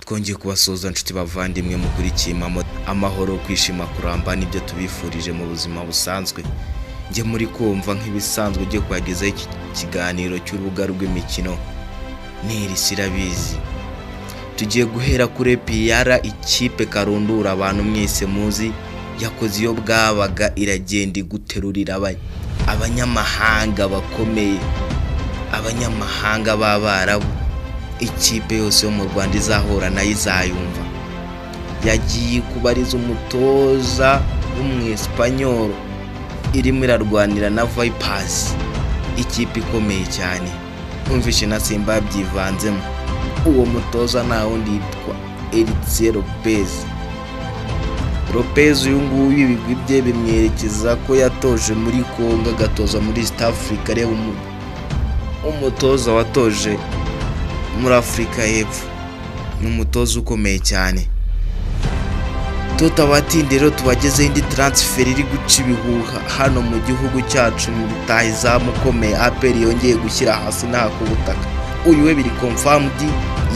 Twongeye kubasuhuza, nshuti bavandimwe mukurikiye Impamo. Amahoro, kwishima, kuramba nibyo tubifurije mu buzima busanzwe. Njye muri kumva nk'ibisanzwe ugiye kubagezaho iki kiganiro cy'urubuga rw'imikino Nirisi Irabizi. Tugiye guhera kuri APR, ikipe karundura abantu mwese muzi, yakoze iyo bwabaga iragenda iguterurira abanyamahanga bakomeye, abanyamahanga b'Abarabu. Ikipe yose yo mu Rwanda izahura nayo izayumva. Yagiye kubariza umutoza w'Umwesipanyoro, irimo irarwanira na Vipers, ikipe ikomeye cyane. Numvishe na Simba yabyivanzemo. Uwo mutoza nta wundi, yitwa Eritse Lopez. Lopez uyu nguyu, ibigwi bye bimwerekeza ko yatoje muri Congo, agatoza muri East Africa. Reba umutoza watoje muri Afurika y'Epfo, ni umutoza ukomeye cyane. Tutabatinde rero, tubagezeho indi transfer iri guca ibihuha hano mu gihugu cyacu. Mu rutahizamu ukomeye APR yongeye gushyira hasi n'aha ku butaka, uyu we biri confirmed,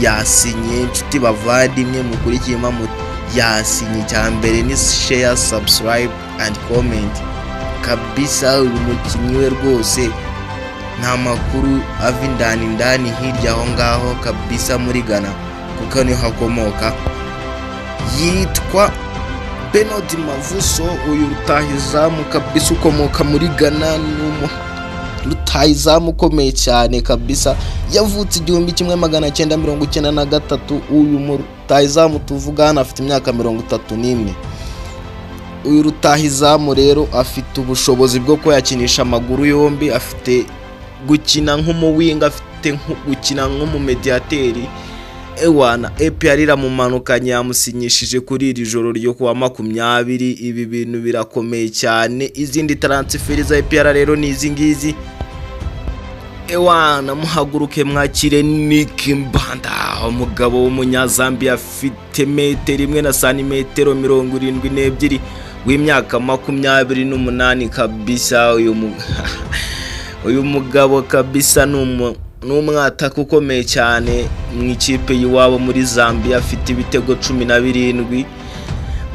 yasinye. Inshuti bavandimwe mukurikiye Impamo, yasinye. Icya mbere ni share, subscribe and comment kabisa. Uyu mukinnyi we rwose nta makuru ava indani indani hirya aho ngaho kabisa muri Ghana, kuko niho akomoka. Yitwa Benard Mavuso. Uyu rutahizamu kabisa ukomoka muri Ghana ni rutahizamu ukomeye cyane kabisa. Yavutse 1993. Uyu rutahizamu tuvuga hano afite imyaka 31. Uyu rutahizamu rero afite ubushobozi bwo kuba yakinisha amaguru yombi, afite gukina nk'umuwinger, afite gukina nk'umumediyateri. Ewana, APR iramumanukanye, yamusinyishije kuri iri joro ryo kuwa 20. Ibi bintu birakomeye cyane. Izindi transfer za APR rero ni izi ngizi. Ewana, muhaguruke mwakire Nick Mbanda, umugabo w'Umunyazambiya, afite metero 1 na santimetero 72, w'imyaka 28 kabisa. Uyu mugabo kabisa ni umwataka ukomeye cyane mu ikipe y'iwabo muri Zambia, afite ibitego 17.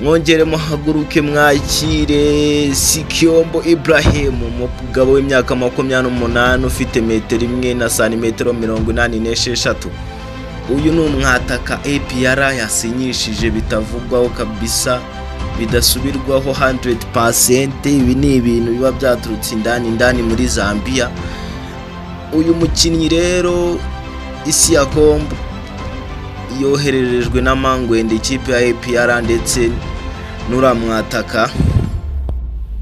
Mwongere muhaguruke mwakire Sikiombo Ibrahim, umugabo w'imyaka 28, ufite metero 1 na santimetero 86. Uyu ni umwataka APR yasinyishije bitavugwaho kabisa, bidasubirwaho 100%. Ibi ni ibintu biba byaturutse indani indani muri Zambia. Uyu mukinnyi rero isi ya Kombo yohererejwe na Mangwende ikipe ya APR, ndetse n'uramwataka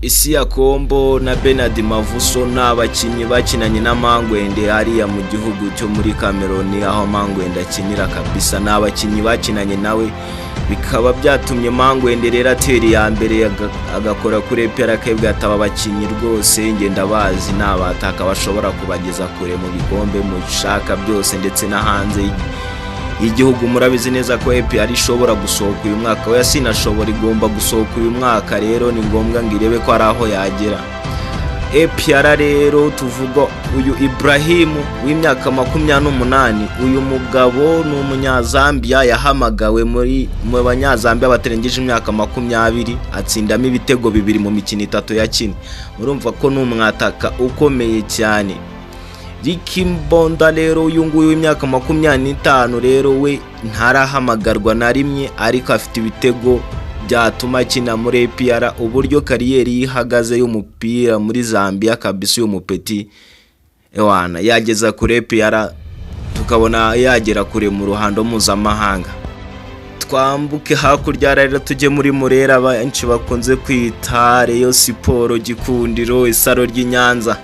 isi ya Kombo na Bernard Mavuso ni abakinnyi bakinanye na Mangwende hariya mu gihugu cyo muri Cameroon, aho Mangwende akinira kabisa. Ni abakinnyi bakinanye nawe, bikaba byatumye Mangwende rero atera iya mbere agakora kuri APR, akabwira ati: "Aba bakinnyi rwose ngenda bazi, ni abataka bashobora kubageza kure mu bikombe mushaka byose ndetse no hanze y'igihugu." Murabizi neza ko APR ishobora gusohoka uyu mwaka. Oya, sinashobora, igomba gusohoka uyu mwaka. Rero ni ngombwa ngo irebe ko hari aho yagera. APR rero tuvuga uyu Ibrahim w'imyaka 28. Uyu mugabo ni Umunyazambiya, yahamagawe muri mu Banyazambiya batarengeje imyaka 20, atsindamo ibitego bibiri mu mikino itatu yakinnye. Murumva ko ni umwataka ukomeye cyane. Ricky Mbonda rero, uyu nguyu w'imyaka 25 rero, we ntarahamagarwa na rimwe, ariko afite ibitego byatuma akina muri APR. Uburyo career ye ihagaze y'umupira muri Zambia kabisa, uyu mupeti ewana yageza kuri APR, tukabona yagera kure mu ruhando mpuzamahanga. Twambuke hakurya rero tujye muri Murera, benshi bakunze kwita Rayon Sports, Gikundiro, isaro ry'i Nyanza.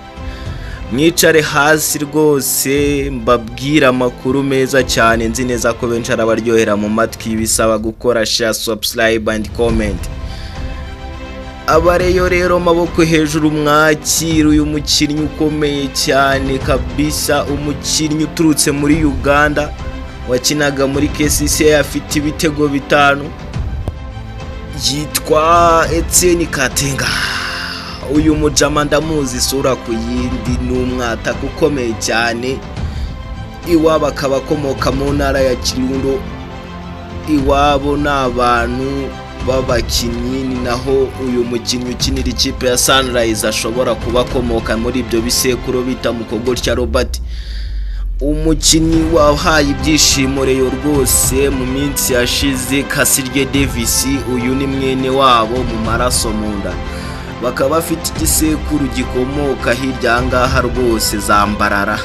Mwicare hasi rwose mbabwire amakuru meza cyane, nzi neza ko benshi arabaryohera mu matwi. Bisaba gukora share, subscribe and comment. Abareyo rero, maboko hejuru mwakira uyu mukinnyi ukomeye cyane kabisa, umukinnyi uturutse muri Uganda wakinaga muri KCCA, afite ibitego bitanu, yitwa Etienne Katenga. Uyu mujama ndamuzi isura ku yindi, ni umwataka ukomeye cyane. Iwabo akaba akomoka mu ntara ya Kirundo. Iwabo ni abantu b'abakinnyi, ni naho uyu mukinnyi ukinira ikipe ya Sunrise ashobora kuba akomoka muri ibyo bisekuru bita Mukogotya Robert. Umukinnyi wahaye ibyishimo Rayon rwose mu minsi yashize, Kasirye Davis, uyu ni mwene wabo mu maraso mu nda, bakaba bafite igisekuru gikomoka hirya aha ngaha rwose za Mbarara.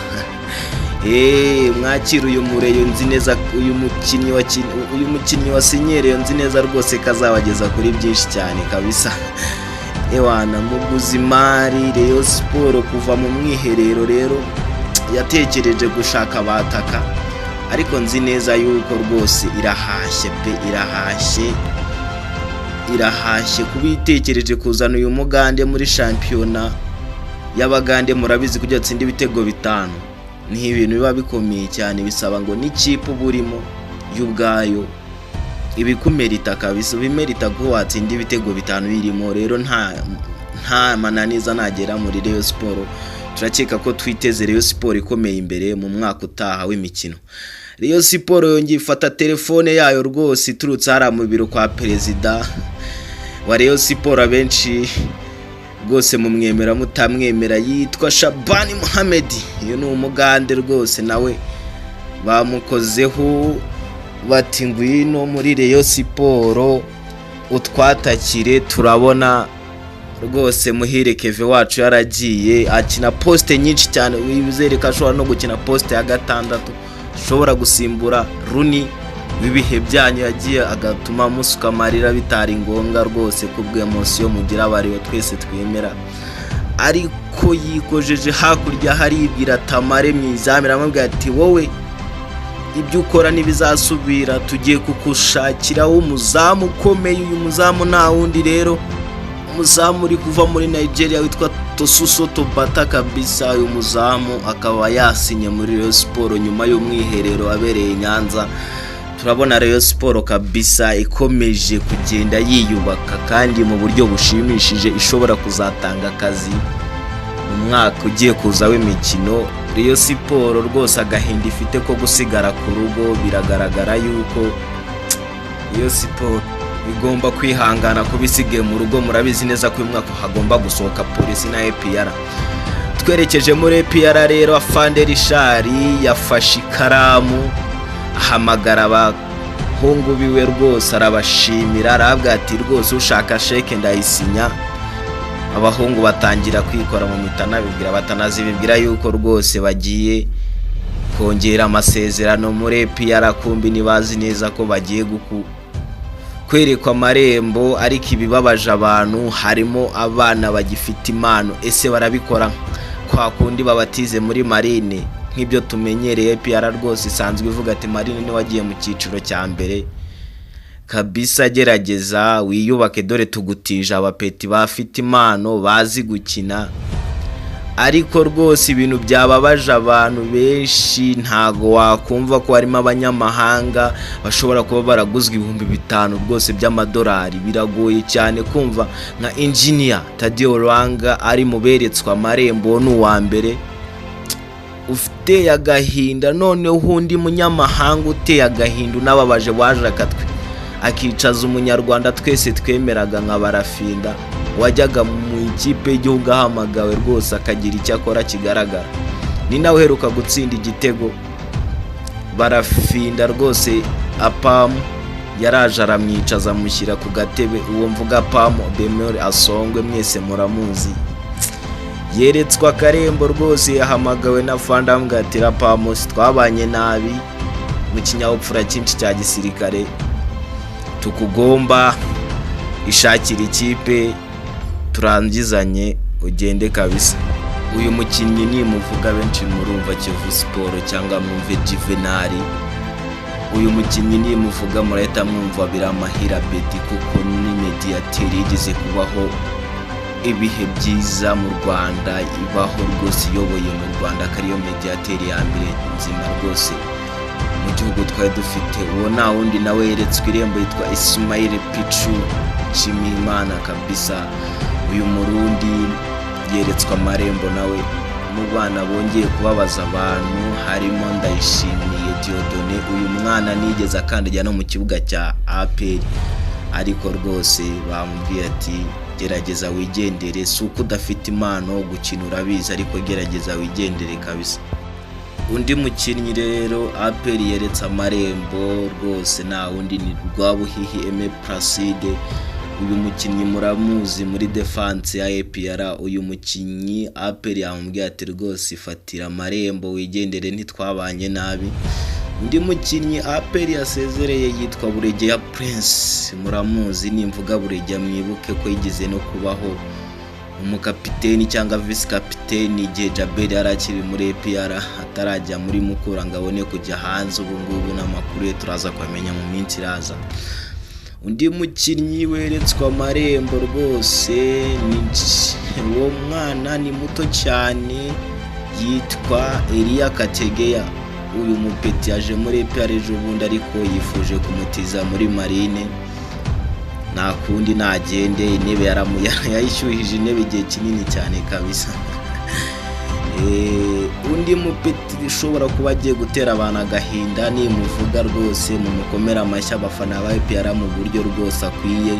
Mwakira uyu mureyo, nzi neza uyu mukinnyi wasinyereyo, nzi neza rwose kazabageza kuri byinshi cyane kabisa. Ewana muguzi imari Rayon Sport kuva mu mwiherero rero yatekereje gushaka abataka, ariko nzi neza yuko rwose irahashye pe, irahashye, irahashye kuba itekereje kuzana uyu Mugande muri shampiyona y'Abagande. Murabizi, kugira atsinde ibitego 5 ni ibintu biba bikomeye cyane, bisaba ngo n'ikipe uba urimo y'ubwayo ibikumerita kabisa, ubimerita ko watsinda ibitego 5 birimo. Rero nta mananiza nagera muri Rayon Sport. Turakeka ko twiteze Rayon Sport ikomeye imbere mu mwaka utaha w'imikino. Rayon Sport yongeye ifata telefone yayo rwose iturutse hariya mu biro kwa perezida wa Rayon Sport, abenshi rwose mumwemera mutamwemera, yitwa Shabani Muhammed. Uyu ni Umugande rwose, nawe bamukozeho bati: "Ngwino muri Rayon Sport utwatakire." Turabona rwose Muhire Keve wacu yaragiye akina poste nyinshi cyane, wizere ko ashobora no gukina poste ya gatandatu, ashobora gusimbura Runi w'ibihe byanyu yagiye agatuma musuka amarira bitari ngombwa rwose kubw'émotion mugira abariwe twese twemera. Ariko yikojeje hakurya haribwira Tamare mu izamu, aramubwira ati: "Wowe ibyo ukora ntibizasubira, tugiye kugushakiraho umuzamu ukomeye." Uyu muzamu nta wundi rero, umuzamu uri kuva muri Nigeria witwa Tosuso Tobata kabisa. Uyu muzamu akaba yasinye muri Rayon Sport nyuma y'umwiherero wabereye i Nyanza. Turabona Rayon Sport kabisa ikomeje kugenda yiyubaka kandi mu buryo bushimishije, ishobora kuzatanga akazi mu mwaka ugiye kuza w'imikino. Rayon Sport rwose agahinda ifite ko gusigara ku rugo, biragaragara yuko Rayon Sport igomba kwihangana kuba isigaye mu rugo. Murabizi neza ko uyu mwaka hagomba gusohoka Polisi na APR. Twerekeje muri APR rero, afande Richard yafashe ikaramu ahamagara abahungu biwe rwose, arabashimira, arabwira ati: "Rwose ushaka sheke ndayisinya." Abahungu batangira kwikora mu mitana, bibwira batanazibibwira yuko rwose bagiye kongera amasezerano muri APR, kumbi ntibazi neza ko bagiye kwerekwa amarembo. Ariko ibibabaje abantu, harimo abana bagifite impano. Ese barabikora kwa kundi babatize muri Marine nk'ibyo tumenyereye? APR rwose isanzwe ivuga ati: "Marine niwe wagiye mu cyiciro cya mbere kabisa, gerageza wiyubake, dore tugutije abapeti bafite impano bazi gukina." Ariko rwose ibintu byababaje abantu benshi, ntago wakumva ko harimo abanyamahanga bashobora kuba baraguzwe 5000 rwose by'amadolari. Biragoye cyane kumva nka Engineer Taddeo Lwanga ari mu beretswe amarembo, ni uwa mbere ufite agahinda. Noneho undi munyamahanga uteye agahinda unababaje waje akatwe akicaza Umunyarwanda twese twemeraga nka Barafinda, wajyaga mu ikipe y'igihugu ahamagawe rwose akagira icyo akora kigaragara, ni nawe uheruka gutsinda igitego. Barafinda rwose Apamu yaraje aramwicaza, amushyira ku gatebe. Uwo mvuga Pamu Bemore Asongwe, mwese muramuzi, yeretswe akarembo rwose, yahamagawe na fanda amubwira: "Pamu, twabanye nabi mu kinyabupfura cyinshi cya gisirikare, tukugomba ishakira ikipe turangizanye ugende kabisa." Uyu mukinnyi nimuvuga benshi murumva Kiyovu Sport cyangwa mwumve Juvenali. Uyu mukinnyi nimuvuga murahita mwumva Biramahire Abeddy, kuko ni mediyateri yigeze kubaho ibihe byiza mu Rwanda, ibaho rwose iyoboye mu Rwanda, ko ariyo mediyateri ya mbere nzima rwose mu gihugu twari dufite. Uwo nta wundi, nawe yeretswe irembo, yitwa Ismail Pichu Nshimiyimana kabisa. Uyu Murundi yeretswe amarembo nawe Mu bana bongeye kubabaza abantu harimo Ndayishimiye Dieudonné. Uyu mwana nigeze akandagira no mu kibuga cya APR, ariko rwose bamubwiye ati: "Gerageza wigendere, si uko udafite impano, gukina urabizi, ariko gerageza wigendere kabisa." Undi mukinnyi rero APR yeretse amarembo rwose nta wundi, ni Rwabuhihi Aime Placide. Uyu mukinnyi muramuzi muri defense ya APR. Uyu mukinnyi APR yamubwiye ati: "Rwose ifatira amarembo wigendere, ntitwabanye nabi." Undi mukinnyi APR yasezereye yitwa Buregeya Prince, muramuzi. Nimvuga Buregeya mwibuke ko yigeze no kubaho umukapiteni cyangwa visi kapiteni igihe Djabel yari akiri muri APR, atarajya muri Mukura ngo abone kujya hanze. Ubu ngubu n'amakuru ye turaza kumenya mu minsi iraza. Undi mukinnyi weretswe amarembo rwose ni uwo mwana, ni muto cyane, yitwa Eliya Kategeya. Uyu mupeti yaje muri APR ejo bundi, ariko yifuje kumutiza muri Marine. Nta kundi, nagende, intebe yayishyuhije intebe igihe kinini cyane kabisa. Undi mupeti ushobora kuba agiye gutera abantu agahinda, nimuvuga rwose mumukomere amashyi abafana ba APR mu buryo rwose akwiye,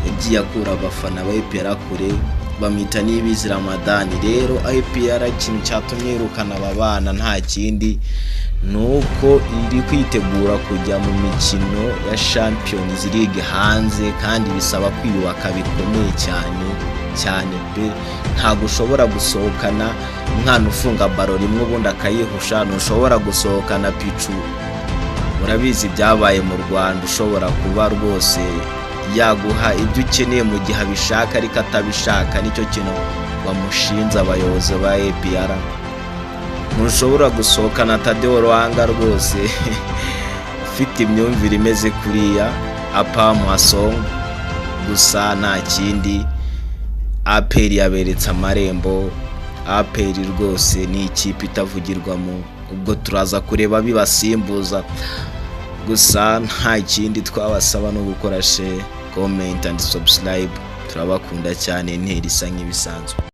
yagiye akura abafana ba APR kure, bamwita Niyibizi Ramadhan. Rero APR ikintu cyatumye yirukana aba bana nta kindi, ni uko iri kwitegura kujya mu mikino ya Champions League hanze, kandi bisaba kwiyubaka bikomeye cyane cyane pe. Ntabwo ushobora gusohokana umwana ufunga ballon rimwe ubundi akayihusha, ntushobora gusohokana Pichu, murabizi ibyabaye mu Rwanda, ushobora kuba rwose yaguha ibyo ukeneye mu gihe abishaka, ariko atabishaka. Nicyo kintu bamushinze abayobozi ba APR. Ntushobora gusohokana Taddeo Lwanga rwose ufite imyumvire imeze kuriya Apam Assongwe. Gusa nta kindi, APR yaberetse amarembo. APR rwose ni ikipe itavugirwamo, ubwo turaza kureba bibasimbuza. Gusa nta kindi twabasaba no gukora share, comment and subscribe. Turabakunda cyane, intera isa nk'ibisanzwe.